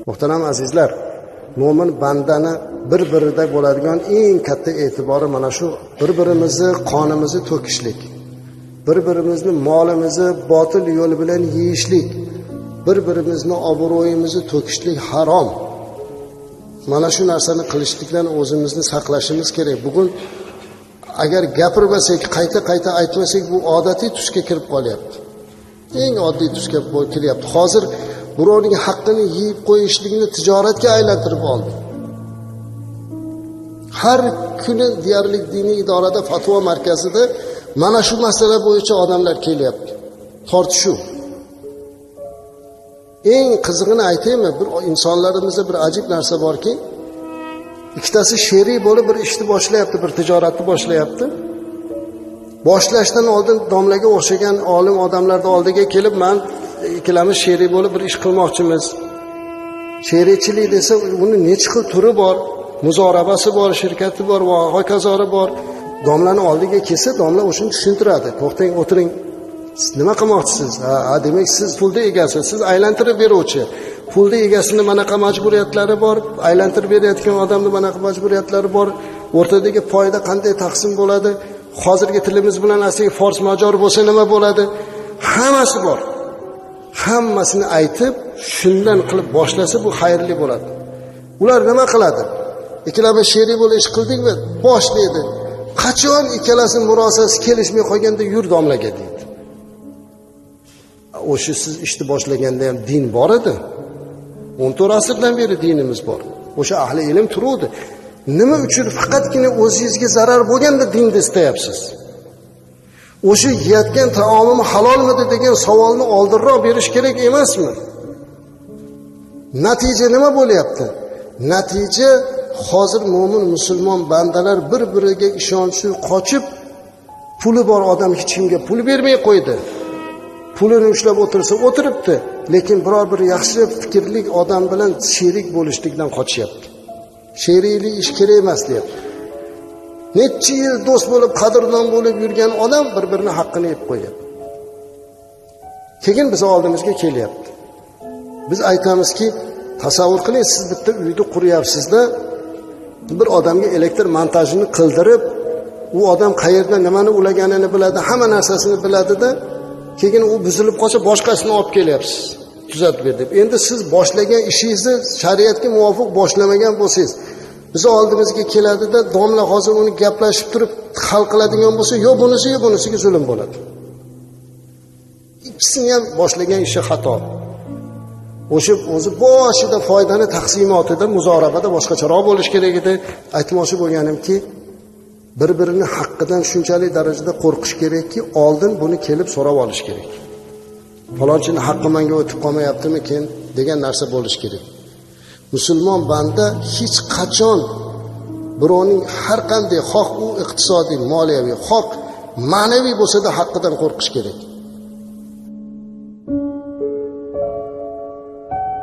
Muhtaram azizlar, mo'min bandani bir-birida bo'ladigan eng katta e'tibori mana shu bir-birimizni qonimizni to'kishlik, bir-birimizni molimizni botil yo'l bilan yeyishlik, bir-birimizni obro'yimizni to'kishlik harom. Mana shu narsani qilishlikdan o'zimizni saqlashimiz kerak. Bugun agar gapirmasak, qayta-qayta aytmasak, bu odatiy tusga kirib qolyapti. Eng oddiy tusga kiryapti. Hozir birovning haqqini yeyib qo'yishlikni tijoratga aylantirib oldi. Har kuni deyarli diniy idorada, fatvo markazida mana shu masala bo'yicha odamlar kelyapti. Tortishuv. Eng qizig'ini aytaymi, bir insonlarimizda bir ajib narsa borki, ikkitasi sherik bo'lib bir ishni boshlayapti, bir tijoratni boshlayapti. Boshlashdan oldin domlaga o'xshagan olim odamlarning oldiga kelib, men ikkalamiz sherik bo'lib bir ish qilmoqchimiz. Sherikchilik desa, uni necha xil turi bor, muzorabasi bor, shirkati bor va hokazori bor. Domlani oldiga kelsa, domla o'shani tushuntiradi. To'xtang, o'tiring. Siz nima qilmoqchisiz? Ha, demak siz pulni egasi, siz aylantirib beruvchi. Pulni egasini manaqa majburiyatlari bor, aylantirib berayotgan odamning manaqa majburiyatlari bor. O'rtadagi foyda qanday taqsim bo'ladi? Hozirgi tilimiz bilan asli fors major bo'lsa nima bo'ladi? Hammasi bor. Hammasini aytib, shundan qilib boshlasa bu xayrli bo'ladi. Ular nima qiladi? Ikkalamiz sherik bo'lib ish qildikmi? Boshlaydi. Qachon ikkalasi murosasi kelishmay qolganda yur domlaga deydi. O'sha siz ishni boshlaganda ham din bor edi. 14 asrdan beri dinimiz bor. O'sha ahli ilm turuvdi. Nima uchun faqatgina o'zingizga zarar bo'lganda dinni istayapsiz? O'sha yeyotgan taomim halolmidi degan savolni oldinroq berish kerak emasmi? Natija nima bo'lyapti? Natija hozir mo'min musulmon bandalar bir-biriga ishonchi qochib, puli bor odam hech kimga pul bermay qo'ydi. Pulini ushlab o'tirsa o'tiribdi, lekin biror bir yaxshi fikrli odam bilan sherik bo'lishlikdan qochyapti. Sheriklik ish kerak emas deyapti. Necha yil do'st bo'lib, qadrdon bo'lib yurgan odam bir-birini haqqini yeb qo'yapti. Keyin biz oldimizga kelyapti. Biz aytamizki, tasavvur qiling, siz bitta uyni quryapsizda, bir odamga elektr montajini qildirib, u odam qayerda nimani ulaganini biladi, hamma narsasini biladida, keyin u buzilib qolsa boshqasini olib kelyapsiz, tuzatib ber deb. Endi siz boshlagan ishingizni shariatga muvofiq boshlamagan bo'lsangiz, biz oldimizga keladida, domla hozir uni gaplashib turib hal qiladigan bo'lsa, yo bunisi yo bunisiga zulm bo'ladi. Ikkisini ham boshlagan ishi xato. O'sha o'zi boshida foydani taqsimotida, muzorabada boshqacharoq bo'lish kerak edi. Aytmoqchi bo'lganimki, bir-birini haqqidan shunchalik darajada qo'rqish kerakki, oldin buni kelib so'rab olish kerak. Falonchining haqqi menga o'tib qolmayaptimikin degan narsa bo'lish kerak. Musulmon banda hech qachon birovning har qanday, xoh u iqtisodiy, moliyaviy, xoh ma'naviy bo'lsa-da haqqidan qo'rqish kerak.